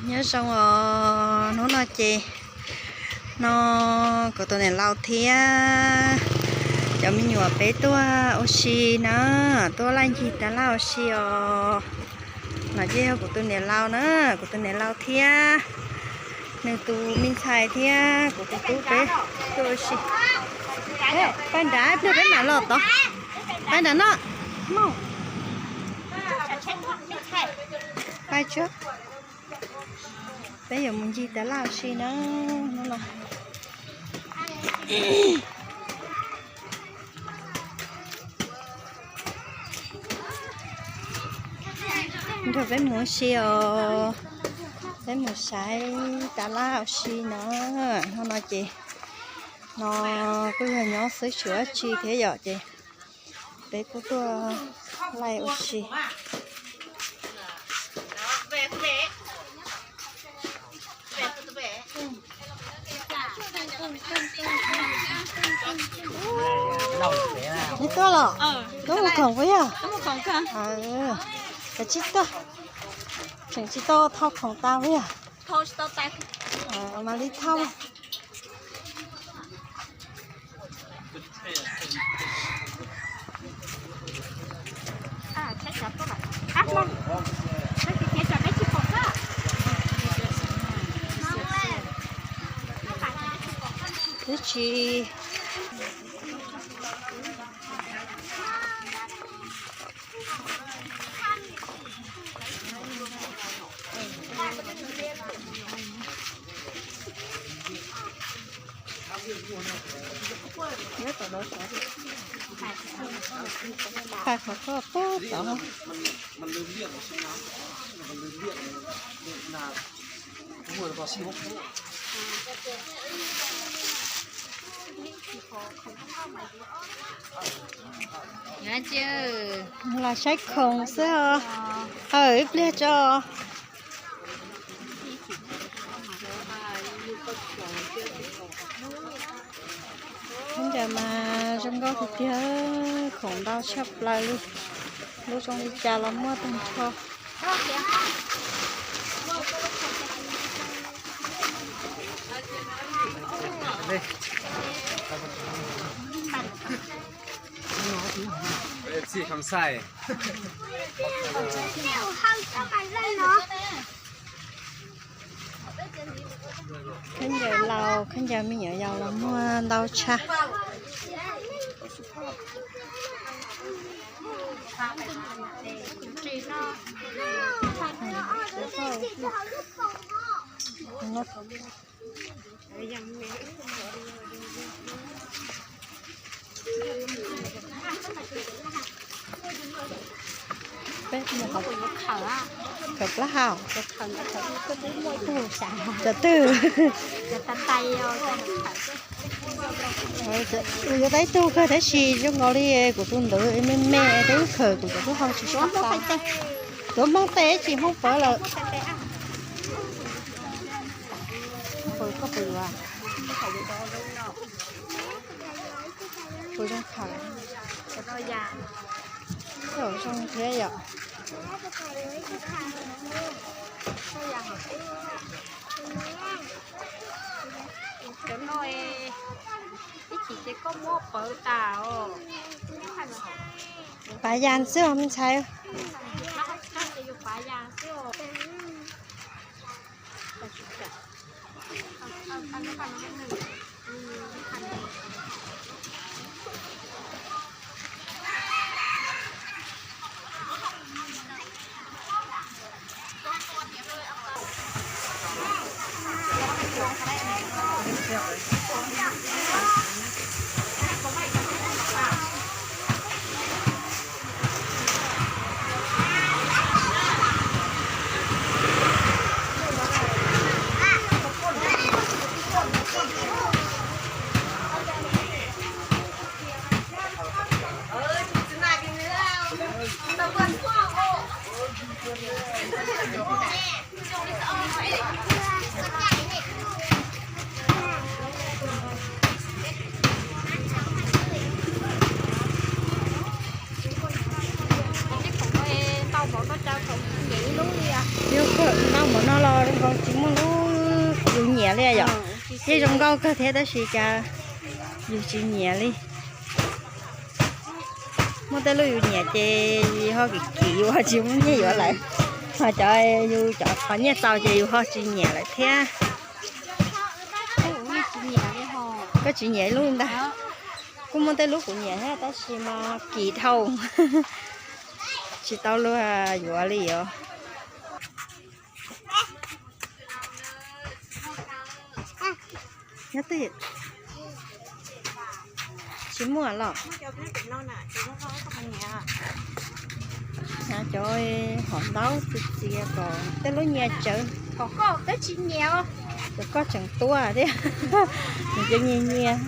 Nyob zoo os, hnub no ces no kuv tus niam laus thiab cov me nyuam peb tuaj ua si na, tuaj laij ncig tas laj ua si os. No ces yog kuv tus niam laus na, kuv tus niam laus thiab nws tus me ntxhais thiab kuv tus tub peb tuaj ua si. Pais nrad, ib pliag peb mam los tod. Pais nrad no. Pais tsuag. Peb yuav mus ncig tas laj ua si na, hnub no. Nrog peb mus ua si os, peb mus saib tas laj ua si no. Hnub no ces no kuj yog nyob xwb tsis ua tsi thiab yom, ces peb kuj tuaj laij ua si. Neb tuaj los? Tuaj mus khoom puas yog? Kav tsij tuaj, tseem tsis tau thau khoom tas puas yog? Mam li thau. Twb tsis Phais qhov koj pab tod. Los saib khoom xwb os. Aw, ib pliag tso. Khaub ncaws mas zoo nkauj tiag tiag, khoom ntau tshaj plaws li. Lub zoo li cas los muaj tag nrho. Khaub ncaws laus, khaub ncaws me nyuam yaus los muaj ntau tshaj. Peb mus khawm plaub hau. Cov twg? Yuav tau ib tug kawg tab sis zoo nkaus li kuv tus ntawd me me, peb wb khawm kuv cov plaub hau tsis sab tas. Tuav Hmoob tes tsis Hmoob pawv lawm. Koj puas yuav? Puas zoo khawm? Zoo thiab yom. Cov no ib chim ces koj muab pawv tas os. Pav yas xwb os me ntxhais. Tsis muaj lub yus nyiam li yom. Yeej zoo nkauj kawg thiab tab sis cas yus tsis nyiam li. Muaj tej lub yus nyiam ces ho kim kim yus ho tsis muaj nyiaj yuav lawm. Ho cov yus cov qhov nyiaj txaus ces yus ho tsis nyiam lawm thiab. Koj tsis nyiam ib lub ntag. Kuj muaj tej lub kuv nyiam thiab tab sis mas kim dhau. Tsis tau luag yuav li os. Nyob twj ywm. Tsis muaj los. Hnav cov hom ntaub txias txias kom tej lub nyias tsawv. Cov koj tseem tuaj thiab. Nws cov nyias nyias.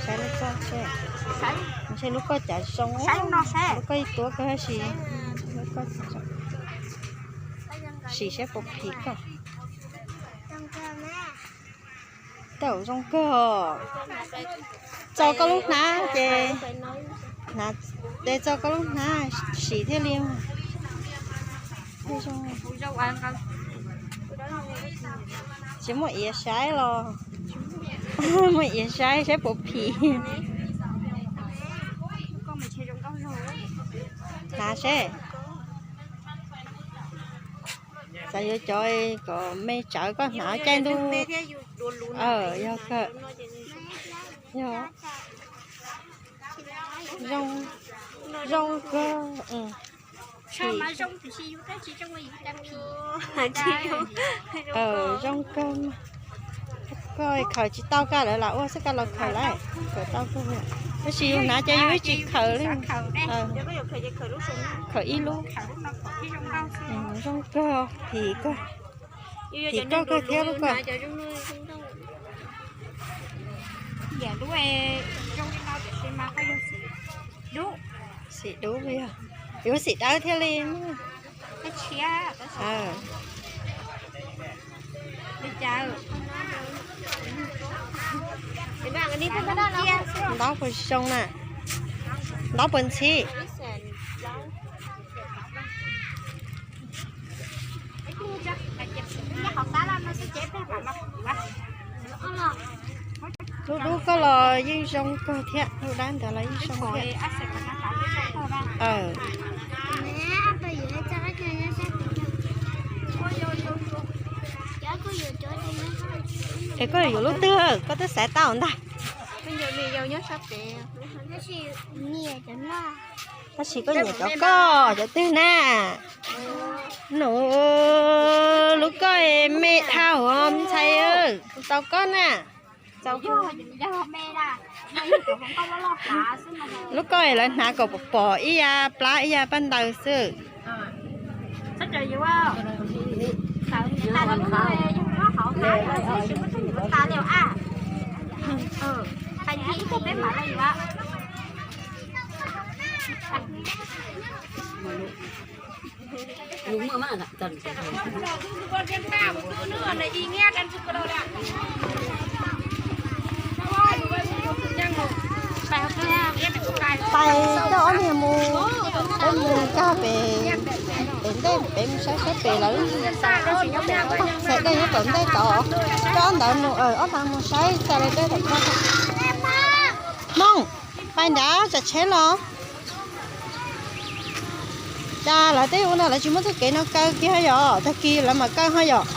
Saib lub koj seb. Ntshe lub koj cas zoo, lub koj ib tuab kawg tab sis lub koj tsis zoo. Sim saib puas phim koj. Tej zaum zoo kawg os. Txog koj lub hnab ces, hnab, ces txog koj lub hnab sim thiaj li. Tsis muaj iav saib los? Muaj iav saib saib puas phim. Hnav seb. Xav yuav cov kom me tsawv koj hnav caij ntuj. Yog kawg. Yog. Zoo, zoo kawg. Zoo kawg. Koj khaws tsis tau, koj lawv lam ua xwb, koj los khaws lawm. Khaws tau kawg. Tab sis yus hnav ces yus ib tsis khaws li. Khaws ib lub. Zoo kawg, phim kawg. Phim koj kawg thiab lub koj. Xim dub li, yuav xim dawb thiaj li. Ntaub puas zoo na? Ntaub puas ntxhib? Lub dub koj los yeej zoo kawg thiab, lub dab ntawd los yeej zoo thiab. Es koj yuav lub twg, koj twb xav tau ntag. Tab sis koj nyiam cov koj, cov twg na? Nws, lub koj me dhau ntxhais, tau koj na. Lub koj lawv hnav kom pom ib yam plab ib yam paj ntaws xwb. Pais coj ob niag mus, peb mus cog pem, pem ntej peb mus saib saib pem lawv. Saib dej nyob tom ntej tod, coj ob ntawd mus, ob ntawd mus saib txais lawv dej tom ko. Hmoob, pais nrad tsam tsheb los. Cas lawv tej ua no lawv tsis muab txoj kev no kaw kiag ho yom? Tag kis lawv mam kaw ho yom?